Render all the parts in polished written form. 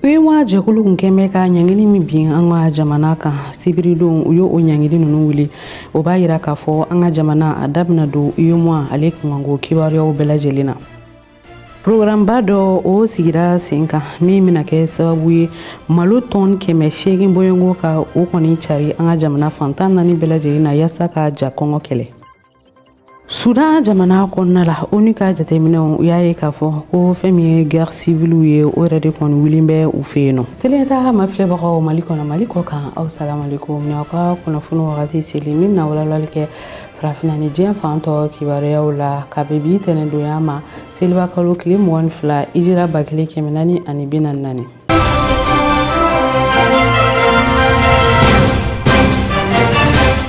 UEMOA jɛkulu kun kɛn bɛ ka ɲangili min bin an ka jamana kan sibiridon, u y'o ɲangili ninnu wuli. O b'a yira k'a fɔ an ka jamana a da bɛna don UEMOA ale kunkanko kibaruyaw bɛɛ lajɛlen na. Programme dɔ o sigira sen kan min bɛna kɛ sababu ye malo tɔn 800 bɔɲɔgɔnko ka o kɔni cari an ka jamana fan 14 bɛɛ lajɛlen na yaasa ka ja kɔngɔ kɛlɛ. Sudan jamana kɔnɔna la, ONU ka jateminɛw u y'a ye k'a fɔ ko fɛn min ye guerre civile ye, o yɛrɛ de kɔni wulilen bɛ u fɛ yen nɔ. Teleta ma filɛbagaw Mali kɔnɔ, Mali kɔ kan, aw salamalekum. Ni aw ka kunnafoni wagati seli min bɛna walawalali kɛ farafinna ni diɲɛ fan tɔ kibaruyaw la ka bɛn bi tɛnɛndonya ma, seliba kalo tile 22, hijira 1444.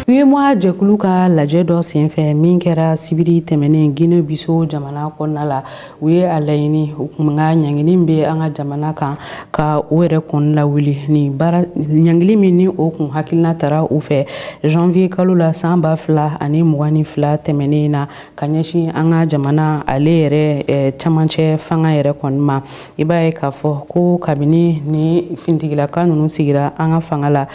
UEMOA jɛkulu ka lajɛ dɔ senfɛ min kɛra sibiri tɛmɛnen Guinée Bissau jamana kɔnɔna la, u ye a laɲini u kun ka ɲangili bɛ an ka jamana kan ka o yɛrɛ kɔni lawuli. Ni baara ɲangili min ni o kun hakilina tara u fɛ janvier kalo la san 2022 tɛmɛnen na ka ɲɛsin an ka jamana ale yɛrɛ camancɛ fanga yɛrɛ kɔni ma. I b'a ye k'a fɔ ko kabini ni fintigilaka ninnu sigira an ka fanga la,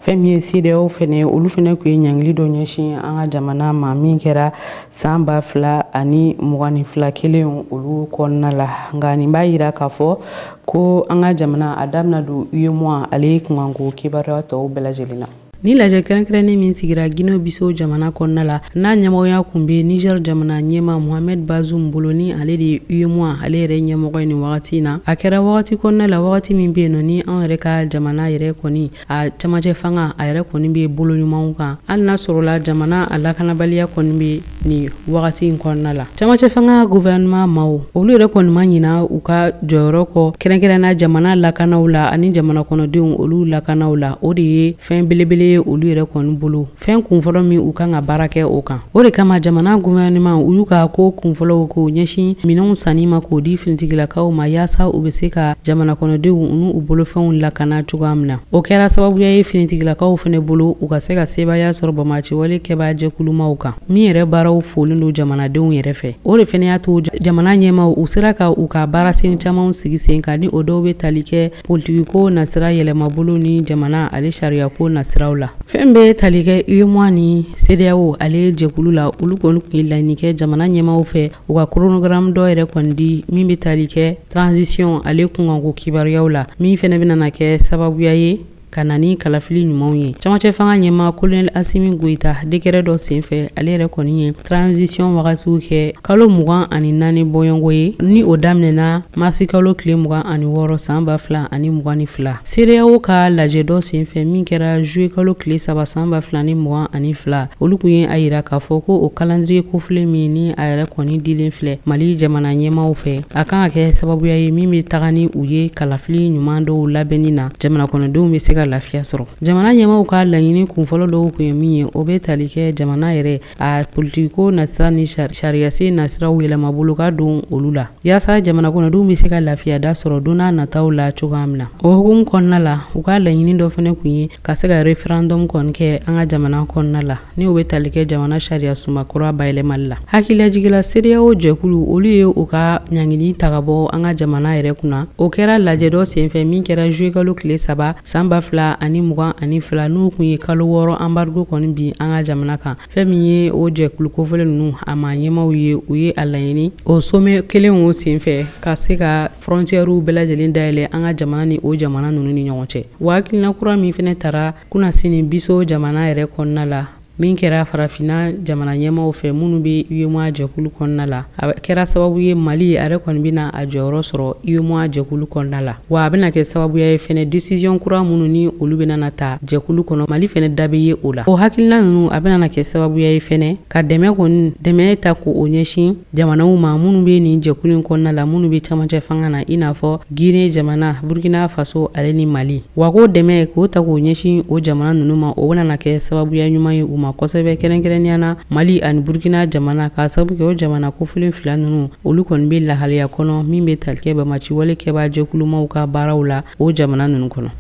fɛn min ye CEDEAO fɛnɛ, olu fɛnɛ kun ye ɲangili dɔ ɲɛsin an ka jamana ma min kɛra san 2022 kelen olu kɔnɔna la. Nka nin b'a yira k'a fɔ ko an ka jamana a da bɛna don UEMOA ale kunkanko kibaruya tɔw bɛɛ lajɛlen na. Ni lajɛ kɛrɛnkɛrɛnnen min sigira Guinée Bissau jamana kɔnɔna la, n'a ɲɛmɔgɔya kun bɛ Niger jamana ɲɛma Mohamed Bazoum bolo, ni ale de ye UEMOA ale yɛrɛ ɲɛmɔgɔ ye nin wagati in na. A kɛra wagati kɔnɔna la, wagati min bɛ yen nɔ ni anw yɛrɛ ka jamana yɛrɛ kɔni a camancɛ fanga a yɛrɛ kɔni bɛ bolo ɲumanw kan, hali n'a sɔrɔla jamana a lakanabaliya kɔni bɛ nin wagati in kɔnɔna la. Camancɛ fanga gouvernement maaw, olu yɛrɛ kɔni ma ɲina u ka jɔyɔrɔ kɔ, kɛrɛnkɛrɛnnenya jamana lakanaw la ani jamana kɔnɔdenw olu lakanaw la. O de ye fɛn belebele olu yɛrɛ kɔni bolo, fɛn kunfɔlɔ min u kan ka baara kɛ o kan. O de kama jamana gouvernement u y'u ka ko kunfɔlɔw k'o ɲɛsin minɛnw sanni ma k'o di finitigilakaw ma yaasa u bɛ se ka jamana kɔnɔdenw n'u bolofɛnw lakana cogoya min na. O kɛra sababuya ye finitigilakaw fɛnɛ bolo u ka se ka sebaaya sɔrɔ bamaciwale kɛbaa jɛkulumaw kan min yɛrɛ baaraw folen don jamanadenw yɛrɛ fɛ. O de fɛnɛ y'a to jamana ɲɛmaw u sera ka u ka baarasen camanw sigi sen kan, ni o dɔw bɛ tali kɛ politikiko nasira yɛlɛmabolo ni jamana ale sariyako nasiraw la. Fɛn bɛ tali kɛ UEMOA ni CEDEAO ale jɛkulu la, olu kɔni tun ye laɲini kɛ jamana ɲɛmaw fɛ u ka chronogramme dɔ yɛrɛ kɔni di min bɛ tali kɛ transition ale kunkanko kibaruyaw la, min fɛnɛ bɛna na kɛ sababuya ye ka na ni kalafili ɲumanw ye. Camancɛ fanga ɲɛma Colonel Assimi Goïta décret dɔ senfɛ, ale yɛrɛ kɔni ye transition wagatiw kɛ kalo 24 bɔɲɔgɔnko ye, ni o daminɛna marisi kalo tile 26 san 2022. CEDEAO ka lajɛ dɔ senfɛ min kɛra juillet kalo tile 3 san 2022, olu kun ye a yira k'a fɔ ko o calendrier kofɔlen min ni a yɛrɛ kɔni dilen filɛ Mali jamana ɲɛmaw fɛ, a kan ka kɛ sababuya ye min bɛ taga ni u ye kalafili ɲuman dɔw labɛnni na, jamana kɔnɔdenw bɛ se ka lafiya sɔrɔ. Jamana ɲɛmaw ka laɲini kunfɔlɔ dɔw kun ye min ye, o bɛ tali kɛ jamana yɛrɛ a politikiko nasira ni sariyasen nasiraw yɛlɛmabolo ka don olu la yaasa jamana kɔnɔdenw bɛ se ka lafiya da sɔrɔ don n'a nataw la cogoya min na. O hukumu kɔnɔna la, u ka laɲini dɔ fɛnɛ kun ye ka se ka référendum kɔni kɛ an ka jamana kɔnɔna la, ni o bɛ tali kɛ jamana sariya sunba kura bayɛlɛmali la. Hakililajigila CEDEAO jɛkulu olu ye u ka ɲangili ta ka bɔ an ka jamana yɛrɛ kunna. O kɛra lajɛ dɔ senfɛ min kɛra juillet kalo tile 3 san 2022, n'u kun ye kalo 6 embargo kɔni bin an ka jamana kan. Fɛn min ye o jɛkulu kofɔlen ninnu a maa ɲɛmaw ye, u ye a laɲini o sommet kelen o senfɛ ka se ka frontières bɛɛ lajɛlen dayɛlɛ an ka jamana ni o jamana ninnu ni ɲɔgɔn cɛ. Wa hakilina kura min fɛnɛ tara kunnasini Bissau jamana yɛrɛ kɔnɔna la, min kɛra farafinna jamana ɲɛmaw fɛ minnu bɛ UEMOA jɛkulu kɔnɔna la, a kɛra sababu ye Mali a yɛrɛ kɔni bɛna a jɔyɔrɔ sɔrɔ UEMOA jɛkulu kɔnɔna la. Wa a bɛna kɛ sababuya ye fɛnɛ décision kura minnu ni olu bɛna na ta jɛkulu kɔnɔ, Mali fɛnɛ da bɛ ye o la. O hakilina ninnu a bɛna na kɛ sababuya ye fɛnɛ ka dɛmɛ ta k'o ɲɛsin jamanaw ma minnu bɛ nin jɛkulu in kɔnɔna la, minnu bɛ camancɛ fanga na, i n'a fɔ Guinée jamana, Burkina Faso ale ni Mali. Wa k'o dɛmɛ k'o ta k'o ɲɛsin o jamana ninnu ma, o bɛna na kɛ sababuya ɲuman ye u ma. ma kosɛbɛ, kɛrɛnkɛrɛnnenya na Mali ani Burkina jamana, k'a sababu kɛ o jamana kofɔlen fila ninnu, olu kɔni bɛ lahalaya kɔnɔ min bɛ tali kɛ bamaciwale kɛbaa jɛkulumaw ka baaraw la o jamana ninnu kɔnɔ.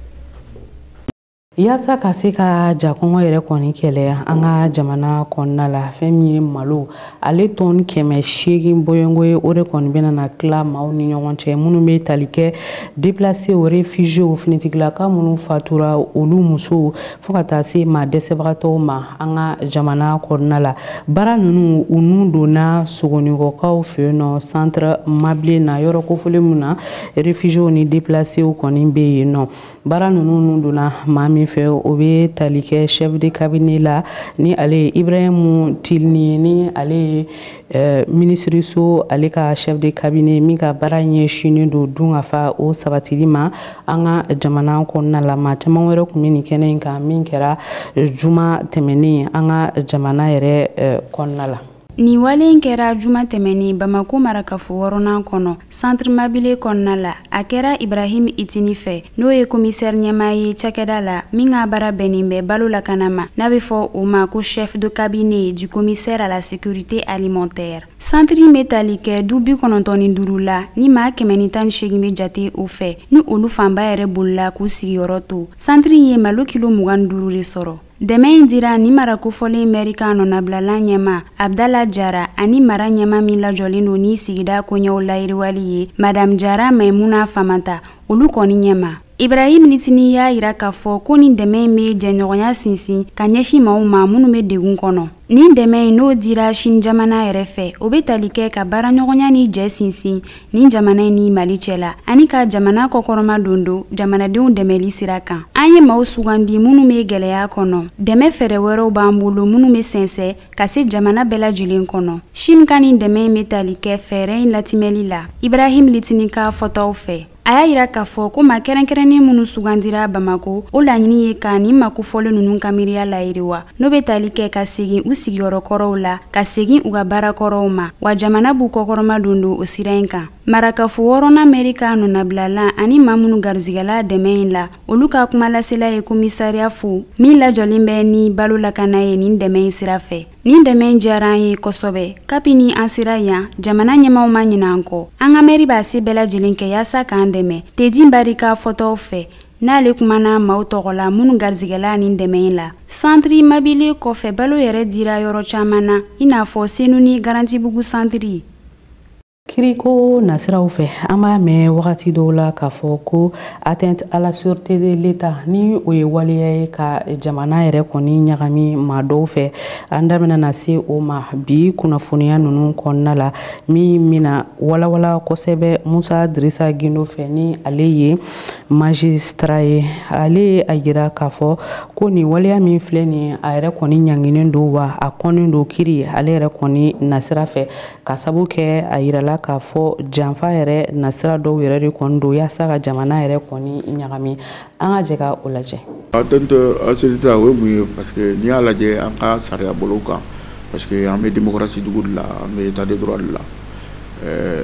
Yaasa ka se ka jakɔngɔ yɛrɛ kɔni kɛlɛ an ka jamana kɔnɔna la, fɛn min ye malo ale tɔni 800 bɔɲɔgɔnko ye, o de kɔni bɛna na tila maaw ni ɲɔgɔn cɛ minnu bɛ tali kɛ déplacés, réfugiés, finitigilaka minnu fatura, olu musow, fo ka taa se maa dɛsɛbagatɔw ma an ka jamana kɔnɔna la. Baara ninnu, u nun donna Sogonikɔkaw fɛ yen nɔ, centre Mabilen na, yɔrɔ kofɔlen min na réfugiés ni déplacés kɔni bɛ yen nɔ. Baara ninnu nun donna maa min fɛ, o bɛ tali kɛ chef de cabinet la, ni ale ye Ibrahimu Tilini ye, ni ale ye minisiriso ale ka chef de cabinet min ka baara ɲɛsinnen don dunkafa o sabatili ma an ka jamana kɔnɔna la. Maa caman wɛrɛ tun bɛ nin kɛnɛ in kan min kɛra juma tɛmɛnen an ka jamana yɛrɛ kɔnɔna la. Nin wale in kɛra juma tɛmɛnen Bamako marakafo wɔɔrɔnan kɔnɔ, centre Mabile kɔnɔna la. A kɛra Ibrahim Itini fɛ, n'o ye commissaire ɲɛmaa ye cakɛda la min ka baara bɛnnen bɛ balo lakana ma, n'a bɛ fɔ o ma ko chef de cabinet du commissaire à la sécurité alimentaire. Centre in bɛ tali kɛ du 95 la, ni maa 118 bɛ jate o fɛ, ni olu fanba yɛrɛ bolila k'u sigiyɔrɔ to. Centre in ye malo kilo 25 de sɔrɔ. Dɛmɛ in dira ni mara kofɔlen mɛri ka nɔnabilala ɲɛma Abdala Jara ani mara ɲɛma min lajɔlen don ni sigida koɲɛw layiriwali ye, Madame Jara Maimuna Famanta, olu kɔni ɲɛma. Ibrahim Litini y'a yira k'a fɔ ko nin dɛmɛ in bɛ jɛɲɔgɔnya sinsin ka ɲɛsin maaw ma minnu bɛ degun kɔnɔ. Nin dɛmɛ in, n'o dira Sini jamana yɛrɛ fɛ, o bɛ tali kɛ ka baaraɲɔgɔnya ni jɛ sinsin nin jamana in ni Mali cɛ la, ani ka jamana kɔkɔrɔma don don jamanadenw dɛmɛli sira kan. An ye maaw sugandi minnu bɛ gɛlɛya kɔnɔ. Dɛmɛ fɛɛrɛ wɛrɛw b'an bolo minnu bɛ sɛnsɛn ka se jamana bɛɛ lajɛlen kɔnɔ. Sini ka nin dɛmɛ in bɛ tali kɛ fɛɛrɛ in latimɛli la, Ibrahim Litini ka fɔtaw fɛ. A y'a yira k'a fɔ ko maa kɛrɛnkɛrɛnnen minnu sugandira Bamako, o laɲini ye ka nin makofɔlen ninnu ka miiriya layiriwa, n'o bɛ tali kɛ ka segin u sigiyɔrɔ kɔrɔw la, ka segin u ka baara kɔrɔw ma, wa jamana b'u kɔkɔrɔma don don o sira in kan. Marakafo wɔɔrɔnan mɛri ka nɔnabilala ani maa minnu garizigɛla dɛmɛ in la, olu ka kumalasela ye komisariya fo min lajɔlen bɛ ni balo lakana ye nin dɛmɛ in sira fɛ. Nin dɛmɛ in diyara an ye kosɛbɛ. Kabini an sera yan, jamana ɲɛmaaw ma ɲinɛ an kɔ. An ka mɛri b'a se bɛɛ lajɛlen kɛ yaasa k'an dɛmɛ, Tedin Barika fɔtɔw fɛ, n'ale kumana maaw tɔgɔ la minnu garizigɛla nin dɛmɛ in la. Centre Mabile kɔfɛ, balo yɛrɛ dira yɔrɔ caman na, i n'a fɔ Senu ni Garantibugu centre. Kiriko nasiraw fɛ, an b'a mɛn wagati dɔw la k'a fɔ ko atteinte à la sûreté de l'État, ni o ye waleya ye ka jamana yɛrɛ kɔni ɲagami maa dɔw fɛ. An da bɛna na se o ma bi kunnafoniya ninnu kɔnɔna la, min bɛna walawala kosɛbɛ Musa Dirisa Gindo fɛ, ni ale ye magistrat ye. Ale ye a yira k'a fɔ ko nin waleya min filɛ nin ye, a yɛrɛ kɔni ɲanginen don, wa a kɔnnen don kiri ale yɛrɛ kɔni nasira fɛ, ka sabu kɛ a yirala k'a fɔ janfa yɛrɛ nasira dɔw yɛrɛ de kɔni don yaasa ka jamana yɛrɛ kɔni ɲagami. An ka jɛ ka o lajɛ. Atteinte à la sûreté, o ye mun ye? Parce que n'i y'a lajɛ an ka sariya bolo kan, parce que an bɛ démocratie dugu de la, an bɛ état de droit de la,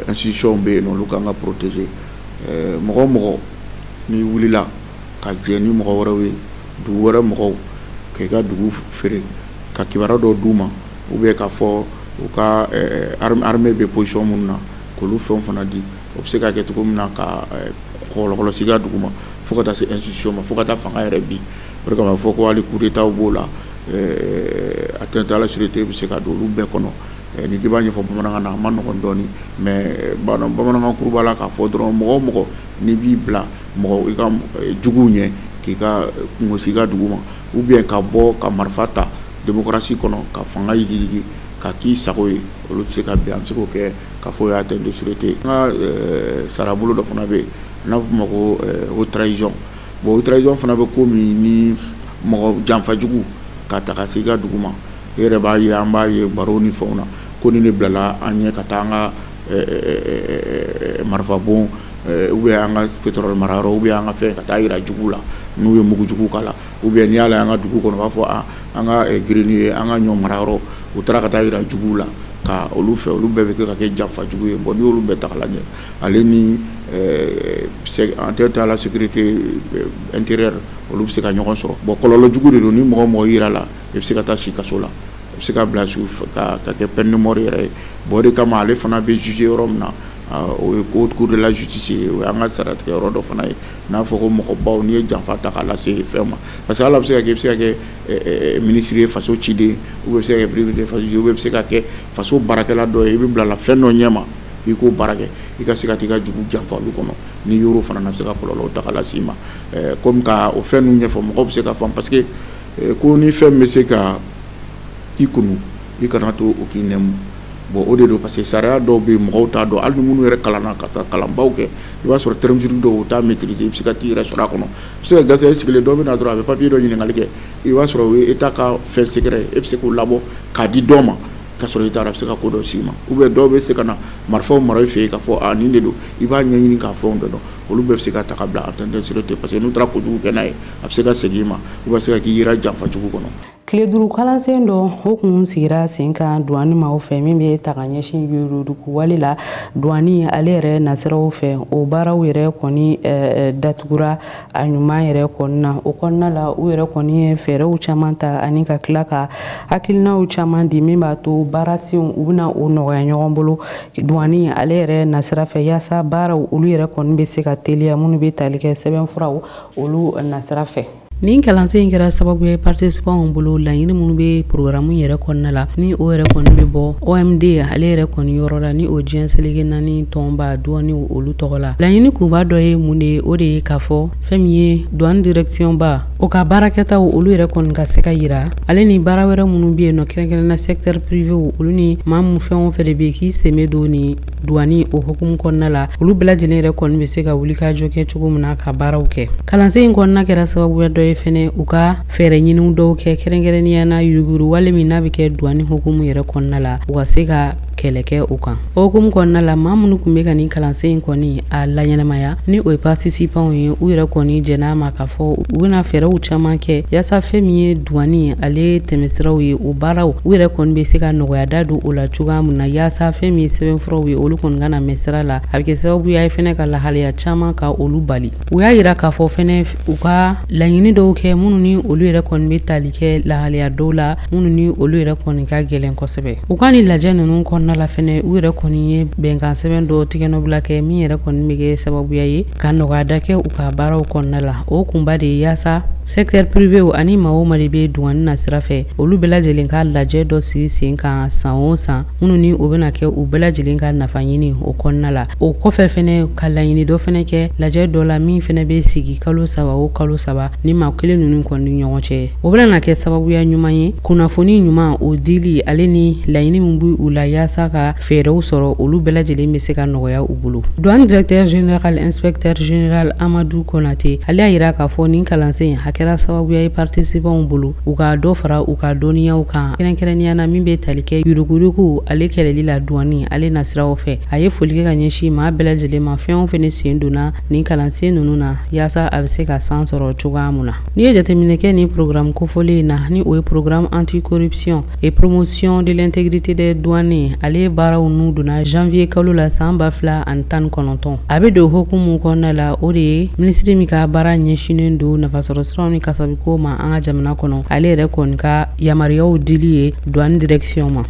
institution bɛ yen nɔ, olu kan ka protéger. Mɔgɔ o mɔgɔ n'i wulila ka jɛ ni mɔgɔ wɛrɛw ye, dugu wɛrɛ mɔgɔw, k'i ka dugu feere, ka kibaruya dɔw d'u ma, ou bien k'a fɔ u ka armée bɛ position minnu na, k'olu fɛnw fana di, o bɛ se ka kɛ cogo min na ka kɔlɔlɔ sigi a dugu ma, fo ka taa se institution ma, fo ka taa fanga yɛrɛ bin. O de kama a bɛ fɔ ko hali coup d'état b'o la, atteinte à la sûreté bɛ se ka don olu bɛɛ kɔnɔ. Ni k'i b'a ɲɛfɔ bamanankan na, a ma nɔgɔn dɔɔnin, mais bamanankan kuruba la k'a fɔ dɔrɔn, mɔgɔ o mɔgɔ n'i b'i bila mɔgɔ i ka juguw ɲɛ, k'i ka kungo sigi i ka dugu ma, ou bien ka bɔ ka marifa ta démocratie kɔnɔ ka fanga yigiyigi ka k'i sago ye, olu tɛ se ka bɛn. An bɛ se k'o kɛ k'a fɔ o ye atteinte de sûreté. An ka sariyabolo dɔ fana bɛ yen n'a bɛ f'o ma ko haute trahison. Bon, haute trahison fana bɛ ko min ni mɔgɔ janfajugu ka ta ka se i ka dugu ma, e yɛrɛ b'a ye, an b'a ye baro ni fɛnw na, ko ni de bilala an ɲɛ ka taa an ka marifabon ou bien an ka pétrole marayɔrɔ ou bien an ka fɛn ka taa yira jugu la n'u ye mugujugu k'a la, ou bien n'i y'a lajɛ an ka dugu kɔnɔ, u b'a fɔ an ka grenier, an ka ɲɔ marayɔrɔ, u taara ka taa yira juguw la. Ka olu fɛ, olu bɛɛ bɛ kɛ ka kɛ janfa jugu ye. Bon, n'i y'olu bɛɛ ta k'a lajɛ, ale ni en tête à la sécurité intérieure, olu bɛ se ka ɲɔgɔn sɔrɔ. Bon, kɔlɔlɔ jugu de don. Ni mɔgɔ mɔgɔ yira la, i bɛ se ka taa si kaso la, i bɛ se ka bila ka kɛ peine de mort yɛrɛ ye. Bon, o de kama ale fana bɛ juger yɔrɔ min na, o ye haute cour de la justice ye. O y'an ka sariyatigɛ yɔrɔ dɔ fana ye. N'a fɔ ko mɔgɔbaw, n'i ye janfa ta k'a lase fɛn ma, parce que hali a bɛ se ka kɛ, i bɛ se ka kɛ ministre ye, faso ciden, ou bien i bɛ se ka kɛ président faso, ou bien i bɛ se ka kɛ faso baarakɛla dɔ ye, i bɛ bila la fɛn dɔ ɲɛma, i k'o baara kɛ, i ka se ka t'i ka jugu janfa olu kɔnɔ. N'i y'o fana na, a bɛ se ka kɔlɔlɔw ta k'a lase i ma. Komi ka o fɛn ninnu ɲɛfɔ, mɔgɔw bɛ se ka faamu, parce que ko ni fɛn bɛ se ka i kunu, i kana to o k'i nɛmu. Bon, o de don, parce que sariya dɔw bɛ yen, mɔgɔw t'a dɔn. Hali ni minnu yɛrɛ kalanna ka taa kalanbaw kɛ, i b'a sɔrɔ terme juridique dɔw, u t'a maîtriser. I bɛ se ka t'i yɛrɛ sɔrɔ a kɔnɔ. I bɛ se ka gase sigilen dɔ bɛ na dɔrɔn, a bɛ papier dɔ ɲininkali kɛ, i b'a sɔrɔ o ye État ka fɛn secret ye, e bɛ se k'o labɔ k'a di dɔ ma k'a sɔrɔ i t'a dɔn, a bɛ se ka ko dɔ s'i ma. Ou bien dɔw bɛ se ka na marifaw mara i fɛ yen k'a fɔ a nin de don, i b'a ɲɛɲini k'a fɛnw bɛɛ dɔn. Olu bɛɛ bɛ se ka ta ka bila atteinte de sûreté, parce que n'u taara kojugu kɛ n'a ye, a bɛ se ka segin i ma, ou bien a bɛ se ka k'i yera janfa jugu kɔnɔ. Tile 5 kalansen dɔ, o kun sigira sen kan douane maaw fɛ, min bɛ ta ka ɲɛsin yurugu wale la douane ale yɛrɛ nasiraw fɛ. O baaraw yɛrɛ kɔni datugura a ɲuman yɛrɛ kɔni na. O kɔnɔna la, u yɛrɛ kɔni ye fɛɛrɛw caman ta ani ka tila ka hakilinaw caman di, min b'a to baarasenw u bɛna o nɔgɔya ɲɔgɔn bolo douane ale yɛrɛ nasira fɛ, yaasa baaraw olu yɛrɛ kɔni bɛ se ka teliya, minnu bɛ tali kɛ sɛbɛnfuraw olu nasira fɛ. Nin kalansen in kɛra sababu ye participants bolo, laɲini minnu bɛ programme yɛrɛ kɔnɔna la, ni o yɛrɛ kɔni bɛ bɔ OMD ale yɛrɛ kɔni yɔrɔ la, ni o diɲɛ seleke naani tɔnba douane olu tɔgɔ la. Laɲini kunba dɔ ye mun de ye? O de ye k'a fɔ fɛn min ye douane direction ba, o ka baarakɛtaw olu yɛrɛ kɔni ka se ka yira, ale ni baara wɛrɛ minnu bɛ yen nɔ, kɛrɛnkɛrɛnnenya secteur privé, olu ni maa mun fɛn o fɛn de bɛ yen k'i sen bɛ don ni douane o hukumu kɔnɔna la, olu bɛɛ lajɛlen yɛrɛ kɔni bɛ se ka wuli ka jɔ kɛ cogo min na ka baaraw kɛ. Kalansen in kɔnɔna kɛra sababuya dɔ ye fɛnɛ u ka fɛɛrɛ ɲiniw dɔw kɛ, kɛrɛnkɛrɛnnenya na yuruguyurugu wale min n'a bɛ kɛ douane hukumu yɛrɛ kɔnɔna la, u ka se ka kɛlɛ kɛ o kan. O hukumu kɔnɔna la, maa minnu tun bɛ ka nin kalansen in kɔni a laɲɛnamaya, ni o ye participants ye, u yɛrɛ kɔni jɛn'a ma k'a fɔ u bɛna fɛɛrɛw caman kɛ yaasa fɛn min ye douane ale tɛmɛsiraw ye, o baaraw u yɛrɛ kɔni bɛ se ka nɔgɔya da don o la cogoya min na, yaasa fɛn min ye sɛbɛnfuraw ye, olu kɔni kana mɛn sira la. A bɛ kɛ sababuya ye fɛnɛ ka lahalaya caman ka olu bali. U y'a yira k'a fɔ fɛnɛ u ka laɲini dɔw kɛ, minnu ni olu yɛrɛ kɔni bɛ tali kɛ lahalaya dɔw la, minnu ni olu yɛrɛ kɔni ka gɛlɛn kosɛbɛ. U ka nin lajɛ ninnu kɔnɔna la fɛnɛ, u yɛrɛ kɔni ye bɛnkan sɛbɛn dɔ tigɛnɔbila kɛ, min yɛrɛ kɔni bɛ kɛ sababuya ye ka nɔgɔya da kɛ u ka baaraw kɔnɔna la. O kunba de ye yaasa secteur privé ani maa o maa de bɛ douane na sira fɛ, olu bɛɛ lajɛlen ka lajɛ dɔ sigi sen kan san o san, minnu ni o bɛna kɛ u bɛɛ lajɛlen ka nafa ɲini o kɔnɔna la. O kɔfɛ fɛnɛ, ka laɲini dɔ fɛnɛ kɛ lajɛ dɔ la, min fɛnɛ bɛ sigi kalo 3 o kalo 3 ni maa kelen ninnu kɔni ni ɲɔgɔn cɛ. O bɛna na kɛ sababuya ɲuman ye, kunnafoni ɲuman o dili, ale ni laɲini min b'u u la yaasa ka fɛɛrɛw sɔrɔ, olu bɛɛ lajɛlen bɛ se ka nɔgɔya u bolo. Douane directeur général, inspecteur général Amadou Konate, ale y'a yira k'a fɔ nin kalansen a kɛra sababuya ye participants bolo, u ka dɔ fara u ka dɔnniyaw kan, kɛrɛnkɛrɛnnenya na min bɛ tali kɛ yuruguyurugu ale kɛlɛli la douane ale nasiraw fɛ. A ye foli kɛ ka ɲɛsin maa bɛɛ lajɛlen ma, fɛn o fɛn sen donna nin kalansen ninnu na, yaasa a bɛ se ka san sɔrɔ cogoya mun na. N'i ye jateminɛ kɛ nin programme kofɔlen in na, ni o ye programme anticorruption et promotion de l'intégrité des douanes, ale baaraw n'u donna janvier kalo la san 2019, a bɛ don hukumu kɔnɔna la. O de ye minisiri min ka baara ɲɛsinnen don nafasɔrɔ siraw ni kasabiko ma an ka jamana kɔnɔ, ale yɛrɛ kɔni ka yamaruyaw dili ye douane direction ma.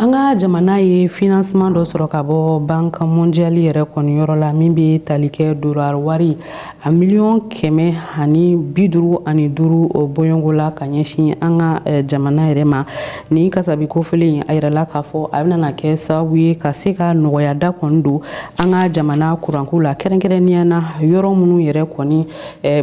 An ka jamana ye financement dɔ sɔrɔ ka bɔ Banque mondiale yɛrɛ kɔni yɔrɔ la, min bɛ tali kɛ dollar wari a miliyɔn 155 o bɔɲɔgɔnko la ka ɲɛsin an ka jamana yɛrɛ ma. Nin kasabi kofɔlen, a yirala k'a fɔ a bɛna kɛ sababu ye ka se ka nɔgɔya da kɔni don an ka jamana kuranko la, kɛrɛnkɛrɛnnenya na yɔrɔ minnu yɛrɛ kɔni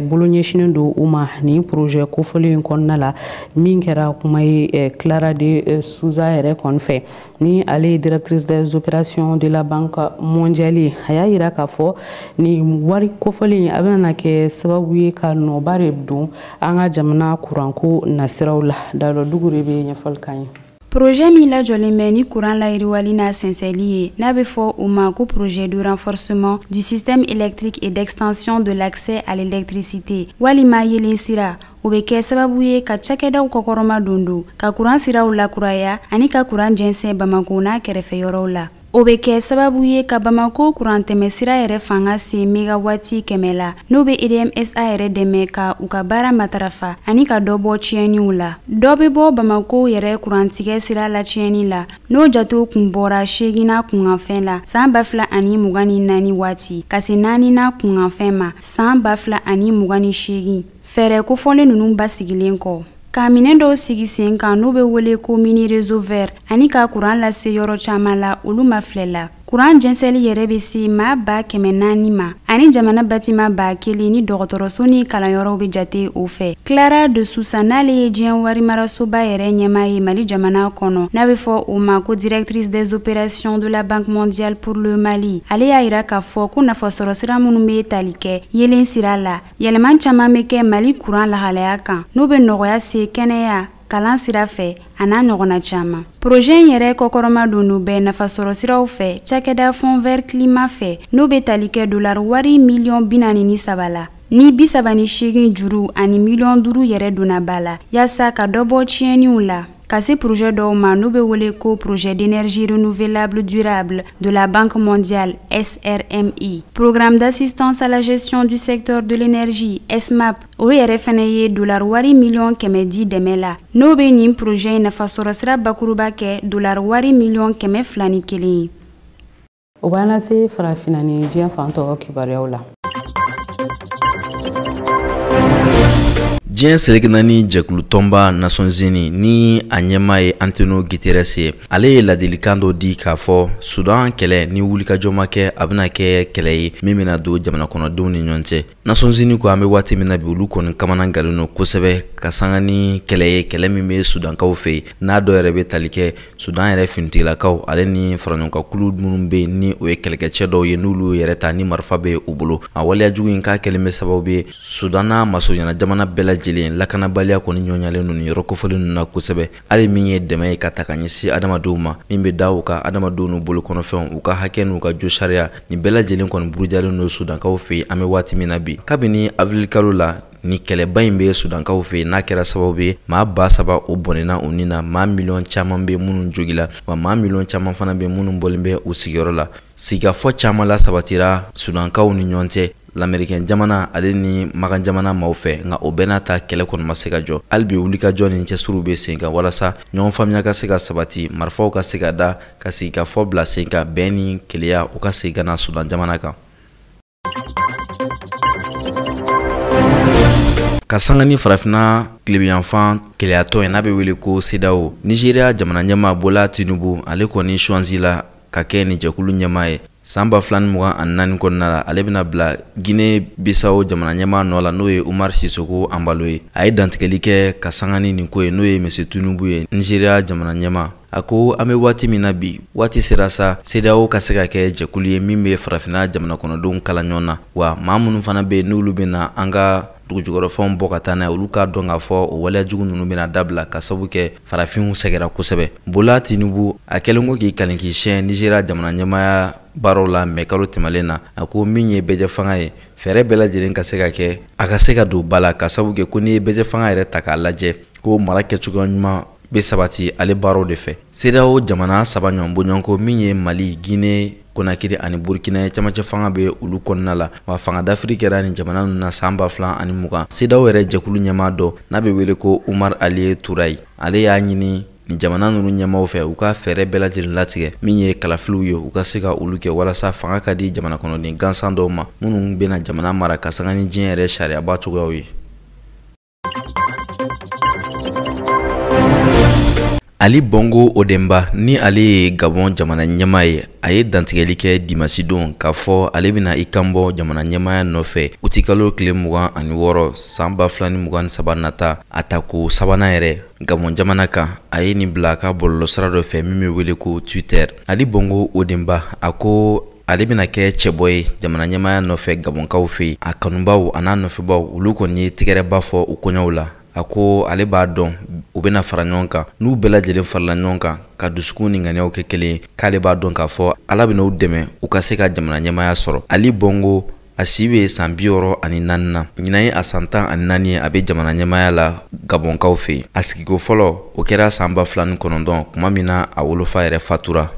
bolo ɲɛsinnen don u ma nin projet kofɔlen in kɔnɔna la. Min kɛra kuma ye Clara de Souza yɛrɛ kɔni fɛ, ni ale ye directrice des opérations de la Banque mondiale, a y'a yira k'a fɔ nin wari kofɔlen a bɛna kɛ sababu ye ka nɔba de don an ka jamana kuranko nasiraw la. Dalɔ Dugu de bɛ ɲɛfɔli k'an ye. Projet min lajɔlen bɛ ni kuran layiriwali n'a sɛnsɛnli ye, n'a bɛ fɔ o ma ko projet de renforcement du système électrique et d'extension de l'accès à l'électricité, walima yelen sira, o O bɛ kɛ sababu ye ka cakɛdaw kɔkɔrɔma don, ka kuran siraw lakuraya ani ka kuran jɛnsɛn Bamako n'a kɛrɛfɛ yɔrɔw la. O bɛ kɛ sababu ye ka Bamako kurantɛmɛ sira yɛrɛ fanga se mégawati 100 la, n'o bɛ EDMSA yɛrɛ dɛmɛ ka u ka baara matarafa ani ka dɔ bɔ tiɲɛniw la. Dɔ bɛ bɔ Bamako yɛrɛ kurantigɛ sira la tiɲɛni la, n'o jatew kun bɔra 8 kunkanfɛn la san 2024 waati ka se 4 kunkanfɛn ma san 2028. Fɛɛrɛ kofɔlen ninnu basigilen kɔ, ka minɛn dɔw sigi sen kan n'u bɛ wele ko mini réseau vert ani ka kuran lase yɔrɔ caman la, olu ma filɛ la. Kuran jɛnsɛnli yɛrɛ bɛ se maa 400,000 ma ani jamana batima 1000 ni dɔgɔtɔrɔso ni kalanyɔrɔw bɛ jate o fɛ. Clara de Sousa, n'ale ye diɲɛ warimarasoba yɛrɛ ɲɛmaa ye Mali jamana kɔnɔ, n'a bɛ fɔ o ma ko directrice des opérations de la Banque mondiale pour le Mali, ale y'a yira k'a fɔ ko nafasɔrɔ sira minnu bɛ tali kɛ yelen sira la, yɛlɛma caman bɛ kɛ Mali kuran lahalaya kan, n'o bɛ nɔgɔya se kɛnɛya, kalan sira fɛ a n'a ɲɔgɔnna caman. Projet in yɛrɛ kɔkɔrɔma don bɛɛ nafasɔrɔ siraw fɛ cakɛda Fonds vert climat fɛ, n'o bɛ tali kɛ dolari wari miliyɔn 43 la ni 38 juru ani miliyɔn 5 yɛrɛ donna ba la, yaasa ka dɔ bɔ tiɲɛniw la, ka se projet dɔw ma n'u bɛ wele ko projet d'énergie renouvelable durable de la Banque mondiale SRMI, programme d'assistance à la gestion du secteur de l'énergie SMAP. O yɛrɛ fɛnɛ ye dolari wari miliyɔn 100 di dɛmɛ la, n'o bɛ nin projet in nafasɔrɔ sira bakuruba kɛ dolari wari miliyɔn 201 ye. O b'an lase farafinna ni diɲɛ fan tɔw kibaruyaw la. Diɲɛ seleke naani jɛkulu tɔnba Nations Unies ni a ɲɛmaa ye Antonio Guterres ye, ale ye ladilikan dɔ di k'a fɔ Sudan kɛlɛ ni wulikajɔ ma kɛ, a bɛna kɛ kɛlɛ ye min bɛna don jamana kɔnɔdenw ni ɲɔgɔn cɛ. Nations Unies ko an bɛ waati min na bi, olu kɔni kamana galen don kosɛbɛ ka sanga ni kɛlɛ ye, kɛlɛ min bɛ Sudankaw fɛ yen, n'a dɔw yɛrɛ bɛ tali kɛ Sudan yɛrɛ finitigilakaw ale ni faraɲɔgɔnkankulu minnu bɛ yen ni o ye kɛlɛkɛcɛ dɔw ye, n'olu yɛrɛ ta ni marifa bɛ u bolo. A waleya jugu in k'a kɛlen bɛ sababu ye Sudan n'a masurunya jamana bɛɛ lajɛlen lakanabaliya kɔni ɲɔɲalen don nin yɔrɔ kofɔlen ninnu na kosɛbɛ. Hali min ye dɛmɛ ye ka ta ka ɲɛsin adamadenw ma, min bɛ da u kan adamadenw n'u bolokɔnɔfɛnw, u ka hakɛ n'u ka jo sariya, nin bɛɛ lajɛlen kɔni burujalen don Sudankaw fɛ yen an bɛ waati min na bi. Kabini avril kalo la, ni kɛlɛba in bɛ Sudankaw fɛ yen, n'a kɛra sababu ye maa 3000 o bɔnɛna u ni na, maa miliyɔn caman bɛ minnu jogila, wa maa miliyɔn caman fana bɛ minnu bɔlen bɛ u sigiyɔrɔ la. Sigikafɔ caman la sabatira Sudankaw ni ɲɔgɔn cɛ Lamɛrikɛn jamana ale ni Makan jamana maaw fɛ, nka o bɛɛ n'a ta kɛlɛ kɔni ma se ka jɔ. Hali bi wulikajɔ ni cɛsiriw bɛ sen kan walasa ɲɔgɔn faamuya ka se ka sabati, marifaw ka se ka da, ka sigikafɔ bila sen kan, bɛn ni kelenya u ka segin ka na Sudan jamana kan. Ka sanga ni farafinna tilebiyanfan kɛlɛyatɔ ye n'a bɛ wele ko CEDEAO, Nigéria jamana ɲɛmaa Bola Tinubu, ale kɔni choisi la ka kɛ nin jɛkulu ɲɛmaa ye. San 2024 kɔnɔna la, ale bɛna bila Guinée Bissau jamana ɲɛmaa nɔ la, n'o ye Umar Sissoco Embaló ye. A ye dantigɛli kɛ ka sanga ni nin ko ye, n'o ye Monsieur Tinubu ye, Nigéria jamana ɲɛmaa. A ko an bɛ waati min na bi, waati sera sa CEDEAO ka se ka kɛ jɛkulu ye min bɛ farafinna jamana kɔnɔdenw kala ɲɔgɔn na, wa maa minnu fana bɛ yen n'olu bɛ na an ka dugujukɔrɔfɛnw bɔ ka taa n'a ye, olu k'a dɔn k'a fɔ o waleya jugu ninnu bɛna dabila ka sababu kɛ farafinw sɛgɛrɛ kosɛbɛ. Bola Tinubu a kɛlen ko k'i kalen k'i siɲɛ Nigéria jamana ɲɛmaaya baaraw la mɛ kalo tɛmɛlen na, a ko min ye bɛɛjɛ fanga ye, fɛɛrɛ bɛɛ lajɛlen ka se ka kɛ a ka se ka don ba la, ka sababu kɛ ko n'i ye bɛɛjɛ fanga yɛrɛ ta k'a lajɛ, ko mara kɛcogoya ɲuman bɛ sabati ale baaraw de fɛ. CEDEAO jamana 3 ɲɔgɔn bɔɲɔgɔnko min ye Mali, Guinée Conakry ani Burkina ye, camancɛ fanga bɛ olu kɔnɔna la, wa fanga dafiri kɛra nin jamana ninnu na san 2020. CEDEAO yɛrɛ jɛkulu ɲɛmaa dɔ n'a bɛ wele ko Umar Ali Turayi, ale y'a ɲini nin jamana ninnu ɲɛmaaw fɛ u ka fɛɛrɛ bɛɛ lajɛlen latigɛ min ye kalafiliw ye, u ka se ka olu kɛ walasa fanga ka di jamana kɔnɔden gansan dɔw ma minnu bɛna jamana mara ka sanga ni diɲɛ yɛrɛ sariyaba cogoyaw ye. Ali Bongo Ondimba ni ale ye Gabon jamana ɲɛmaa ye, a ye dantigɛli kɛ dimasi don k'a fɔ ale bɛna i kanbɔ jamana ɲɛmaaya nɔfɛ utikalo tile 26 san 2023 nata, a tako sabanan yɛrɛ Gabon jamana kan. A ye nin bila a ka bɔlɔlɔsira dɔ fɛ min bɛ wele ko Twitter. Ali Bongo Ondimba a ko ale bɛna kɛ cɛbɔ ye jamana ɲɛmaaya nɔfɛ Gabɔnkaw fɛ yen. A kanubaw a n'a nɔfɛbaw olu kɔni ye tɛgɛrɛba fɔ u kɔɲɔw la. A ko ale b'a dɔn u bɛna fara ɲɔgɔn kan, n'u bɛɛ lajɛlen farala ɲɔgɔn kan ka dusukun ni ŋaniyaw kɛ kelen ye, k'ale b'a dɔn k'a fɔ Ala bɛna u dɛmɛ u ka se ka jamana ɲɛmaaya sɔrɔ. Ali Bongo A si bɛ san 64 na. Ɲinan ye a san 14 ye a bɛ jamana ɲɛmaaya la Gabɔnkaw fɛ yen. A sigiko fɔlɔ o kɛra san 2009 tuma min na a wolofa yɛrɛ fatura.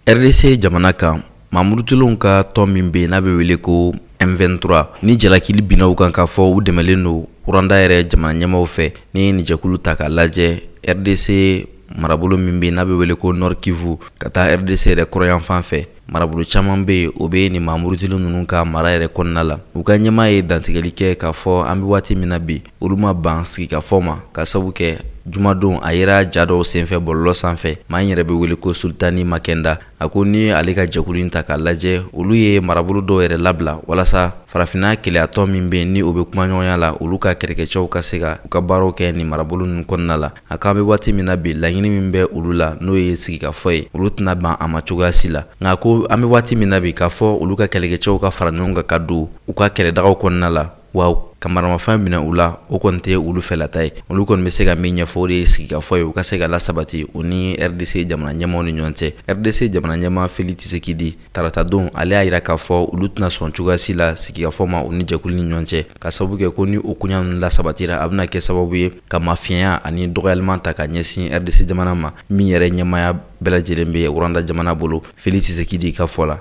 RDC jamana kan, maamurutulenw ka tɔn min bɛ yen n'a bɛ wele ko M23 ni jalakili binna u kan k'a fɔ u dɛmɛlen don Rwanda yɛrɛ jamana ɲɛmaaw fɛ. Ni ye nin jɛkulu ta k'a lajɛ, RDC marabolo min bɛ yen n'a bɛ wele ko Nord Kivu ka taa RDC yɛrɛ kɔrɔyanfan fɛ, marabolo caman bɛ yen o bɛ nin maamurutilen ninnu ka mara yɛrɛ kɔnɔna la. U ka ɲɛmaa ye dantigɛli kɛ k'a fɔ an bɛ waati min na bi, olu ma ban sigikafɔ ma, ka sabu kɛ jumadon a yera ja dɔw senfɛ bɔlɔlɔ sanfɛ. Maa in yɛrɛ bɛ wele ko Sultani Makenda. A ko ni ale ka jɛkulu in ta k'a lajɛ, olu ye marabolo dɔw yɛrɛ labila walasa farafinna kelenyatɔn min bɛ yen ni o bɛ kumaɲɔgɔnya la, olu ka kɛlɛkɛcɛw ka se ka u ka baaraw kɛ nin marabolo ninnu kɔnɔna la. A k'an bɛ waati min na bi, laɲini min bɛ olu la n'o ye sigikafɔ ye, olu tɛna ban a ma cogoya si la. Nka ko an bɛ waati min na bi, k'a fɔ olu ka kɛlɛkɛcɛw ka fara ɲɔgɔn kan ka don u ka kɛlɛdagaw kɔnɔna la, wa ka maramafɛn minɛ u la, o kɔni tɛ olu fɛlata ye. Olu kɔni bɛ se ka min ɲɛfɔ, o de ye sigikafɔ ye, u ka se ka lasabati u ni RDC jamana ɲɛmaaw ni ɲɔgɔn cɛ. RDC jamana ɲɛmaa Félix Tshisekedi taratadon ale y'a jira k'a fɔ olu tɛna sɔn cogoya si la sigikafɔ ma u ni jɛkulu ni ɲɔgɔn cɛ, ka sababu kɛ ko ni o koɲa ninnu lasabatira, a bɛna kɛ sababu ye ka mafiɲɛya ani dɔgɔyalima ta ka ɲɛsin RDC jamana ma, min yɛrɛ ɲɛmaaya bɛɛ lajɛlen bɛ Rwanda jamana bolo, Félix Tshisekedi ka fɔ la.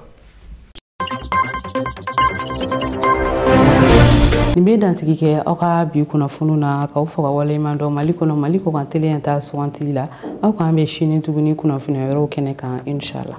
Nin bɛ dansigi kɛ aw ka bi kunnafoniw na, k'aw fo ka waleɲuman dɔn. Mali kɔnɔ, Mali kɔkan teliya ta sugantili la, aw k'an bɛ sini tuguni kunnafoniya wɛrɛw kɛnɛ kan, inshallah.